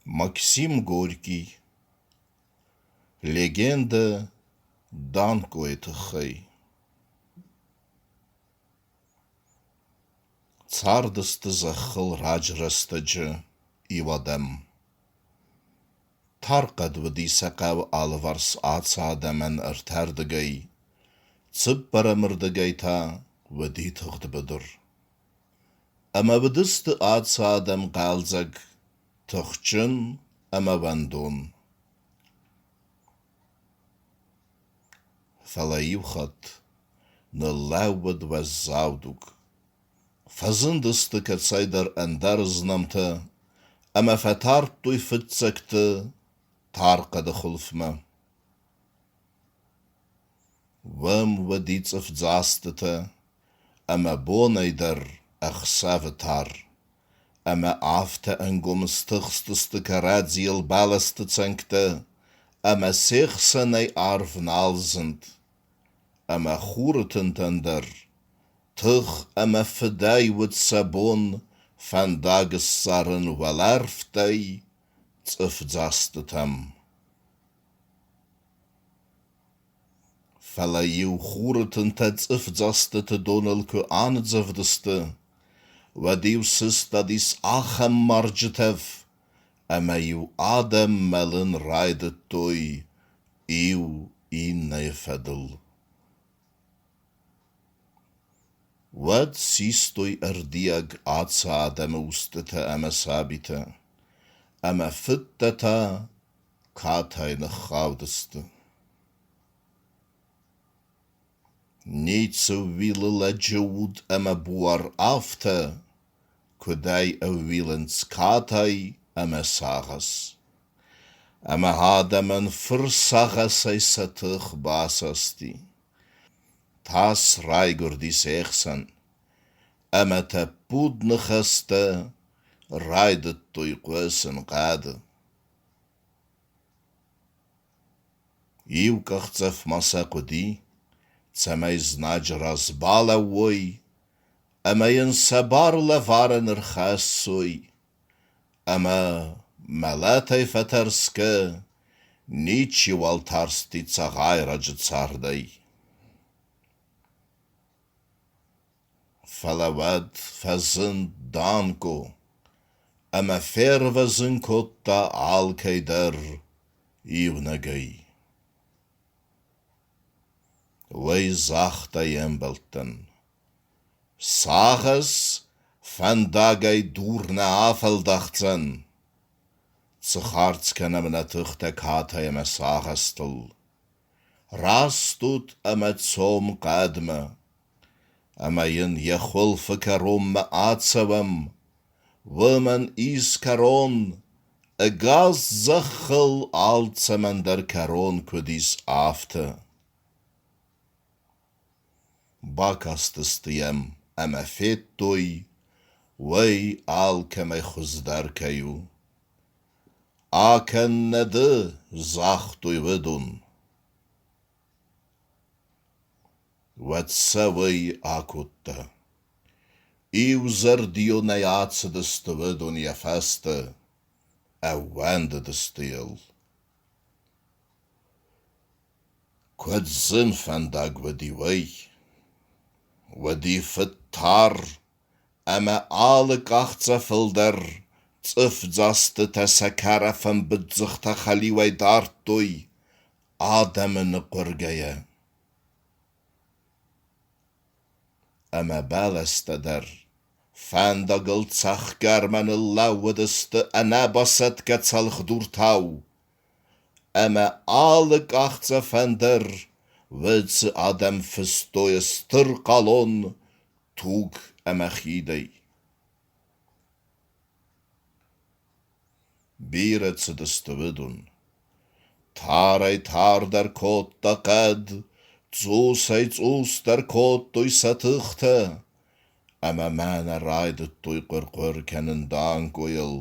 Максим Горький. Легендӕ Данкойы тыххӕй. Цардысты зӕххыл раджы рӕстӕджы иу адӕм. Тархъӕд уыди сӕ хъӕуы алыварс ацы адӕмӕн ӕртӕрдыгӕй, цыппӕрӕмырдыгӕй та уыди тыгъд быдыр. Ӕмӕ уыдысты ацы адӕм хъӕлдзӕг, тыхджын ӕмӕ уӕндон. Фӕлӕ иу хатт ныллӕууыд уӕззау дуг. Фӕзындысты кӕцӕйдӕр ӕндӕр знӕмтӕ ӕмӕ фӕтардтой фыццӕгты тар хъӕды хуылфмӕ. Уым уыди цъыфдзӕстытӕ ӕмӕ бонӕй дӕр ӕхсӕвы тар, ӕмӕ афтӕ ӕнгом стыхстысты кӕрӕдзийыл бӕлӕсты цӕнгтӕ, ӕмӕ се хсӕнӕй арв нал зынд, ӕмӕ хуры тынтӕн дӕр тых ӕмӕ фыдӕй уыд сӕ бон фӕндаг ссарын уӕлӕрвтӕй цъыфдзӕстытӕм. Фӕлӕ-иу хуры тынтӕ цъыфдзӕстыты доныл куы аныдзӕвдысты, уӕд-иу сыстадис ахӕм марджы тӕф, ӕмӕ-иу адӕм мӕлын райдыдтой иу иннӕйы фӕдыл. Уӕд систой ӕрдиаг ацы адӕмы устытӕ ӕмӕ сабитӕ, ӕмӕ фыдтӕ та катай ныххаудысты. Ницы ууилы лӕджы уд ӕмӕ буар афтӕ, куыдӕй ӕууилынц катай ӕмӕ сагъӕс. Ӕмӕ адӕмӕн фыр сагъӕсӕй сӕ тых басасти. Тас райгуырди се хсӕн, ӕмӕ тӕппуд ныхӕстӕ райдыдтой хъуысын хъӕды. Иу къахдзӕф ма сӕ хъуыди, цӕмӕй знаджы раз балӕууой ӕмӕ йын сӕ бар лӕварӕн ӕрхӕссой, ӕмӕ мӕлӕтӕй фӕтӕрсгӕ ничиуал тарсти цагъайраджы цардӕй. Фӕлӕ уӕд фӕзынд Данко ӕмӕ фервӕзын кодта алкӕй дӕр иунӕгӕй. Уый загъта йе мбӕлттӕн: Сагъӕс фӕндагӕй дур нӕ афӕлдахдзӕн. Цы хардз кӕнӕм нӕ тыхтӕ катай ӕмӕ сагъӕстыл? Растут ӕмӕ цом хъӕдмӕ, ӕмӕ йын йӕ хуылфы кӕронмӕ ацӕуӕм, уымӕн ис кӕрон, ӕгас зӕххыл алцӕмӕн дӕр кӕрон куыд ис, афтӕ. Бакастысты йӕм ӕмӕ федтой, уый алкӕмӕй хуыздӕр кӕй у. Акӕн нӕ ды, загътой уыдон. Уӕд сӕ уый акодта. Иузӕрдионӕй ацыдысты уыдон йӕ фӕстӕ, ӕууӕндыдысты йыл. Куыд зын фӕндаг уыди уый! Уыди фыд тар ӕмӕ алы къахдзӕфыл дӕр цъыфдзӕстытӕ сӕ кӕрӕфӕмбыд дзыхтӕ хӕлиуӕй дардтой, адӕмы ныхъуыргӕйӕ. Ӕмӕ бӕлӕстӕ дӕр фӕндагыл цӕхгӕрмӕ ныллӕууыдысты ӕнӕбасӕтгӕ цӕлхдуртау, ӕмӕ алы къахдзӕфӕн дӕр уыцы адӕм фыстой стыр хъалон туг ӕмӕ хидӕй. Бирӕ цыдысты уыдон. Тарӕй-тардӕр кодта хъӕд, цъусӕй-цъусдӕр кодтой сӕ тыхтӕ, ӕмӕ мӕнӕ райдыдтой хъуыр-хъуыр кӕнын Данкойыл.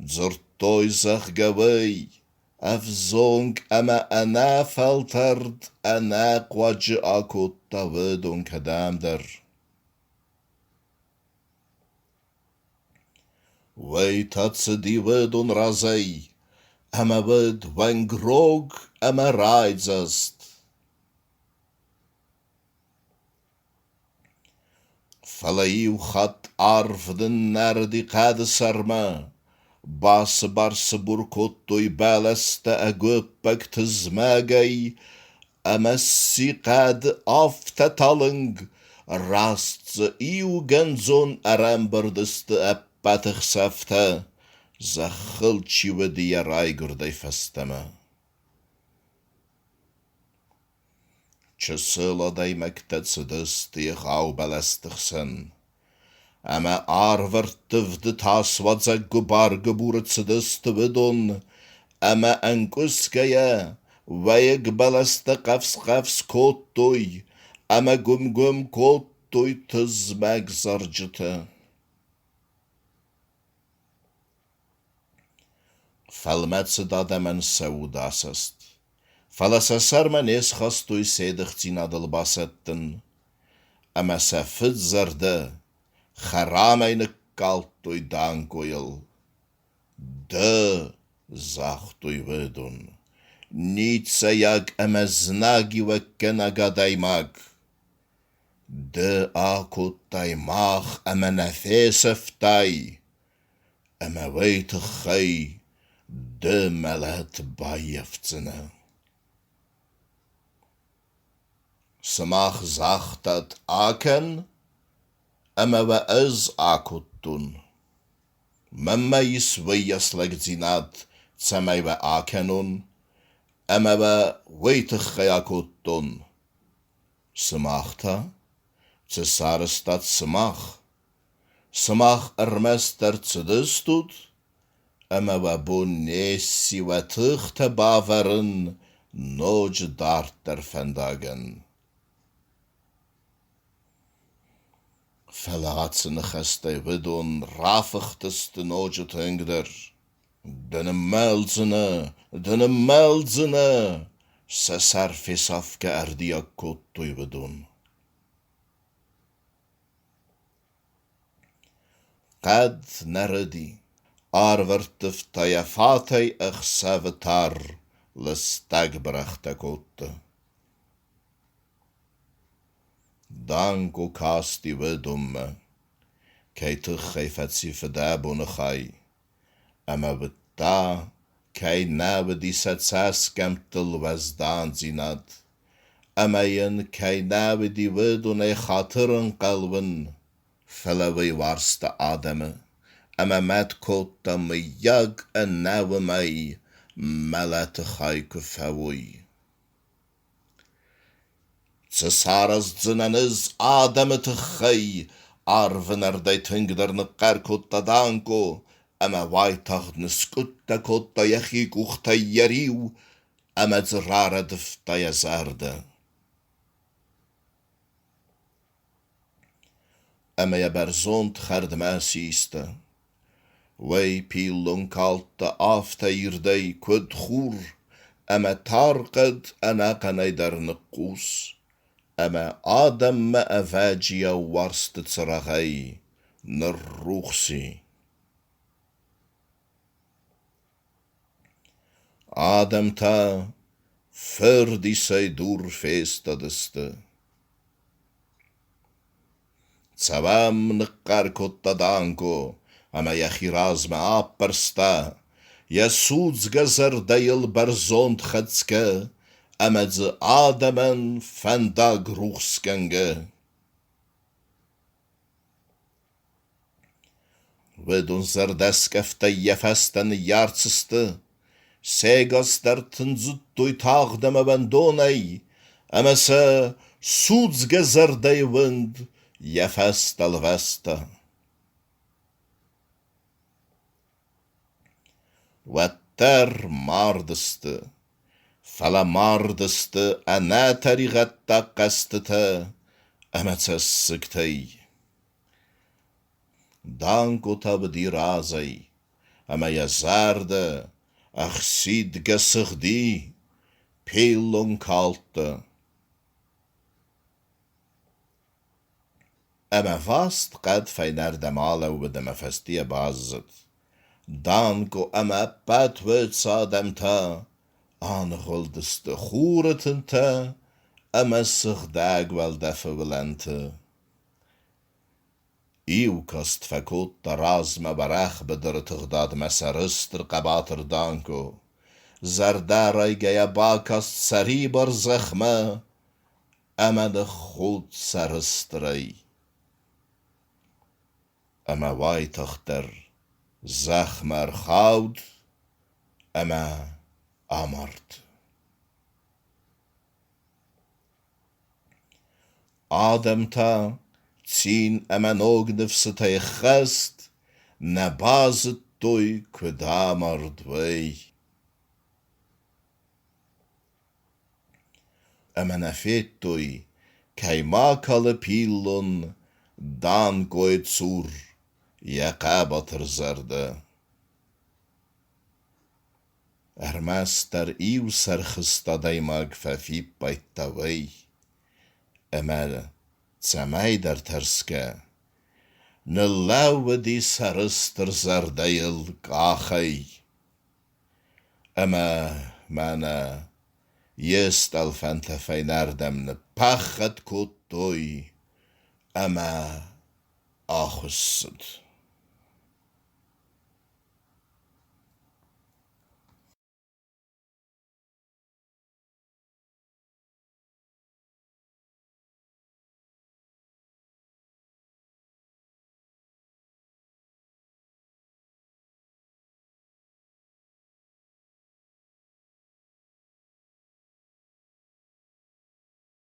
Дзырдтой, зӕгъгӕ, уый ӕвзонг ӕмӕ ӕнӕфӕлтӕрд ӕнӕхъуаджы акодта уыдон кӕдӕмдӕр. Уый та цыди уыдон разӕй, ӕмӕ уыд уӕнгрог ӕмӕ райдзаст. Фӕлӕ иу хатт арв ныннӕрыди хъӕды сӕрмӕ, басыбар-сыбур кодтой бӕлӕстӕ ӕгуыппӕг тызмӕгӕй, ӕмӕ сси хъӕды афтӕ талынг, раст дзы иугӕндзон ӕрӕмбырд сты ӕппӕты хсӕвтӕ, зӕххыл чи уыди йӕ райгуырдӕй фӕстӕмӕ. Чысыл адӕймӕгтӕ цыдысты егъау бӕлӕсты хсӕн, ӕмӕ арвӕрттывды тасуадзӕг гуыбар-гуыбуры цыдысты уыдон, ӕмӕ ӕнкъуысгӕйӕ уӕйыг бӕлӕстӕ хъӕфс-хъӕфс кодтой ӕмӕ гуым-гуым кодтой тызмӕг зарджытӕ. Фӕлмӕцыд адӕмӕн сӕ уд асаст, фӕлӕ сӕ сӕрмӕ не схастой се дыхдзинадыл басӕттын, ӕмӕ сӕ фыд-зӕрдӕ хӕрамӕй ныккалдтой Данкойыл. Ды, загътой уыдон, ницӕйаг ӕмӕ знагиуӕггӕнӕг адӕймаг! Ды акодтай мах ӕмӕ нӕ фесӕфтай, ӕмӕ уый тыххӕй ды мӕлӕт баййафдзынӕ. Сымах загътат акӕн, ӕмӕ уӕ ӕз акодтон. Мӕнмӕ ис уыйас лӕгдзинад, цӕмӕй уӕ акӕнон, ӕмӕ уӕ уый тыххӕй акодтон. Сымах та? Цы сарӕзтат сымах? Сымах ӕрмӕстдӕр цыдыстут, ӕмӕ уӕ бон не сси уӕ тыхтӕ бавӕрын ноджы дарддӕр фӕндагӕн. Фӕлӕ ацы ныхӕстӕй уыдон рафыхтысты ноджы тынгдӕр. Ды ныммӕлдзынӕ, ды ныммӕлдзынӕ! Сӕ сӕр фесафгӕ ӕрдиаг кодтой уыдон. Хъӕд нӕрыди, арвӕрттывта йӕ фатӕй ӕхсӕвы тар лыстӕг бырӕгътӕ кодта. Данко касти уыдонмӕ, кӕй тыххӕй фӕци фыдӕбоны хай, ӕмӕ уыдта, кӕй нӕ уыди сӕ цӕсгӕмттыл уӕздандзинад, ӕмӕ йын кӕй нӕ уыди уыдонӕй хатыр ӕнхъӕл уын, фӕлӕ уый уарзта адӕмы ӕмӕ мӕт кодта, мыййаг, ӕнӕ уымӕй мӕлӕты хай куы фӕуой. Цы сараздзынӕн ӕз адӕмы тыххӕй? Арвы нӕрдӕй тынгдӕр ныхъхъӕр кодта Данко ӕмӕ уайтагъд ныскъуыдтӕ кодта йӕхи къухтӕй йӕ риу ӕмӕ дзы рарӕдывта йӕ зӕрдӕ. Ӕмӕ йӕ бӕрзонд хӕрдмӕ систа. Уый пиллон калдта афтӕ ирдӕй, куыд хур, ӕмӕ тар хъӕд ӕнӕхъӕнӕй дӕр ныхъхъус, ӕмӕ адӕммӕ ӕвӕджиау уарзты цырагъӕй ныррухс и. Адӕм та фырдисӕй дур фестадысты. Цӕвӕм, ныхъхъӕр кодта Данко ӕмӕ йӕхи размӕ аппӕрста, йӕ судзгӕ зӕрдӕйыл бӕрзонд хӕцгӕ ӕмӕ дзы адӕмӕн фӕндаг рухсгӕнгӕ. Уыдон зӕрдӕскъӕфтӕй йӕ фӕстӕ ныййарц сты, сегас дӕр тындзыдтой тагъд ӕмӕ уӕндонӕй, ӕмӕ сӕ судзгӕ зӕрдӕйы уынд йӕ фӕстӕ лвӕста. Уӕддӕр мардысты, фӕлӕ мардысты ӕнӕтӕригъӕддаг хъӕзтытӕ ӕмӕ цӕссыгтӕй. Данко та уыди разӕй, ӕмӕ йӕ зӕрдӕ ӕхсидгӕ сыгъди, пиллон калдта. Ӕмӕ васт хъӕд фӕйнӕрдӕм алӕууыд ӕмӕ фӕстийӕ баззад. Данко ӕмӕ ӕппӕт уыцы адӕмтӕ аныгъуылдысты хуры тынтӕ ӕмӕ сыгъдӕг уӕлдӕфы уылӕнты. Иу каст фӕкодта размӕ уӕрӕх быдыры тыгъдадмӕ сӕрыстыр хъӕбатыр Данко. Зӕрдӕрайгӕйӕ бакаст сӕрибар зӕхмӕ ӕмӕ ныххудт сӕрыстырӕй. Ӕмӕ уайтагъддӕр зӕхмӕ ӕрхауд ӕмӕ амард. Адӕм та цин ӕмӕ ног ныфсытӕй хӕст нӕ базыдтой, куыд амард, уый. Ӕмӕ нӕ федтой, кӕй ма калы пиллон Данкойы цур йӕ хъӕбатыр зӕрдӕ. Ӕрмӕстдӕр иу сӕрхызт адӕймаг фӕфиппайдта уый, ӕмӕ цӕмӕйдӕр тӕрсгӕ, ныллӕууыди сӕрыстыр зӕрдӕйыл къахӕй. Ӕмӕ мӕнӕ йе стъӕлфӕнтӕ фӕйнӕрдӕм ныппӕххӕтт кодтой ӕмӕ ахуыссыд.